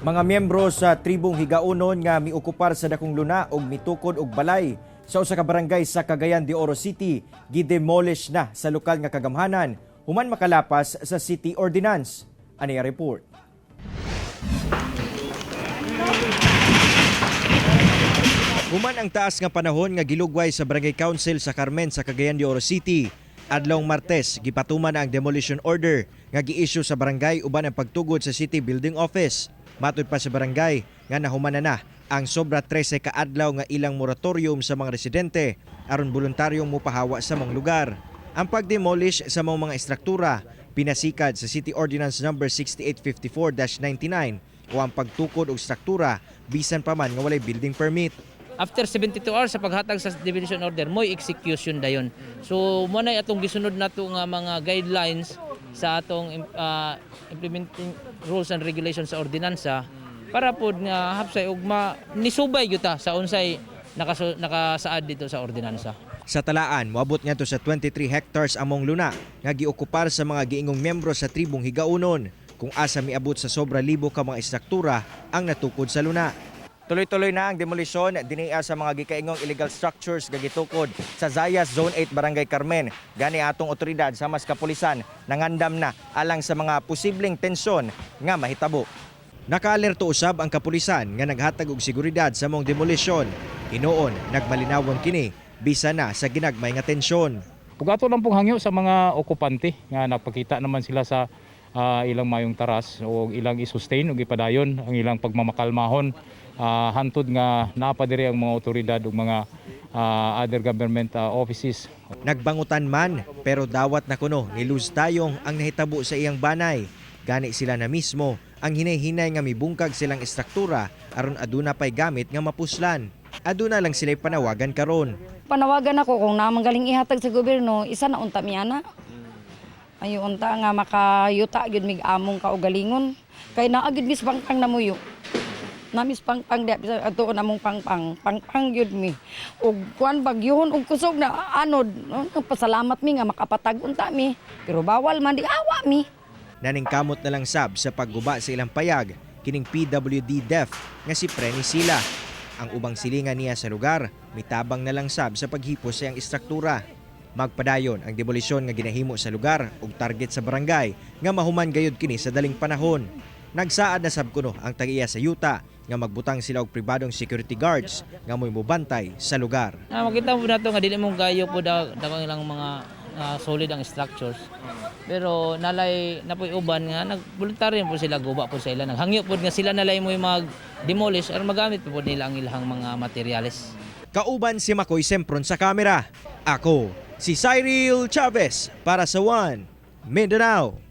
Mga miyembro sa tribong Higaonon nga miokupar sa dakong luna og mitukod og balay sa usa ka barangay sa Cagayan de Oro City gidemolish na sa lokal nga kagamhanan human makalapas sa city ordinance. Ani ang report. Human ang taas nga panahon nga gilugway sa Barangay Council sa Carmen sa Cagayan de Oro City. Adlawng Martes, gipatuman na ang demolition order nga gi-issue sa barangay uban ang pagtugod sa City Building Office. Matud pa sa barangay nga nahuman na na ang sobra 13 ka adlaw nga ilang moratorium sa mga residente aron voluntaryong mupahawa sa mga lugar. Ang pagdemolish sa mga istruktura pinasikad sa City Ordinance Number 6854-99 o ang pagtukod og struktura bisan pa man nga walay building permit. After 72 hours sa paghatag sa demolition order, mo'y execution dayon. So mo na atong gisunod nato nga mga guidelines sa atong implementing rules and regulations sa ordinansa para pod nga hapsay ug ma nisubay gyud ta sa unsay nakasaad dito sa ordinansa. Sa talaan, moabot ngadto sa 23 hectares among luna nga giokupar sa mga giingong miyembro sa tribong Higaonon kung asa miabot sa sobra libo ka mga istruktura ang natukod sa luna. Tuloy-tuloy na ang demolisyon dinia sa mga gikaingong illegal structures nga gitukod sa Zayas Zone 8, Barangay Carmen. Gani atong otoridad sa mas kapulisan nangandam na alang sa mga posibleng tensyon nga mahitabo. Nakaalerto usab ang kapulisan nga naghatag og seguridad sa mong demolisyon. Hinuon nagmalinawon kini bisa na sa ginagmay nga tensyon. Ug ato lang pong hangyo sa mga okupante nga napakita naman sila sa ilang mayong taras o ilang i-sustain ug ipadayon ang ilang pagmamakalmahon hantod nga naa pa diri ang mga otoridad ug mga other government offices. Nagbangutan man pero dawat na kuno ni Luz Tayong ang nahitabo sa iyang banay. Gani sila na mismo ang hinay-hinay nga mibungkag silang istruktura aron aduna pay gamit nga mapuslan. Aduna lang sila'y panawagan karon. Panawagan ako kung naa man galing ihatag sa gobyerno, isa na unta mi ana. Ayo unta nga makayuta gyud mig among kaugalingon. Kay naa gyud mis pangpang namuyo. Namis pangpang di bisa ato namong pangpang, pangpang gyud mi. Ug kuan bagyuhon ug kusog na anod, no? Pasalamat mi nga makapatag unta mi. Pero bawal man di awa mi. Naningkamot na lang sab sa pagguba sa ilang payag kining PWD Def nga si Preni Sila. Ang ubang silingan niya sa lugar, mitabang na lang sab sa paghipos sa iyang istruktura. Magpadayon ang demolisyon nga ginahimo sa lugar ug target sa barangay nga mahuman gayud kini sa daling panahon. Nagsaad na sab kuno ang tag-iya sa yuta nga magbutang sila og pribadong security guards nga mo'y mobantay sa lugar. Na makita mo nato nga dili mo kayo po da dako ilang mga solid ang structures. Pero nalay napoy uban nga nagboluntaryo po sila guba po sa ila. Naghangyo pod nga sila nalay mo mag demolish aron magamit po nila ang ilang mga materyales. Kauban si Makoy Sempron sa kamera. Ako, si Cyril Chavez para sa One Mindanao.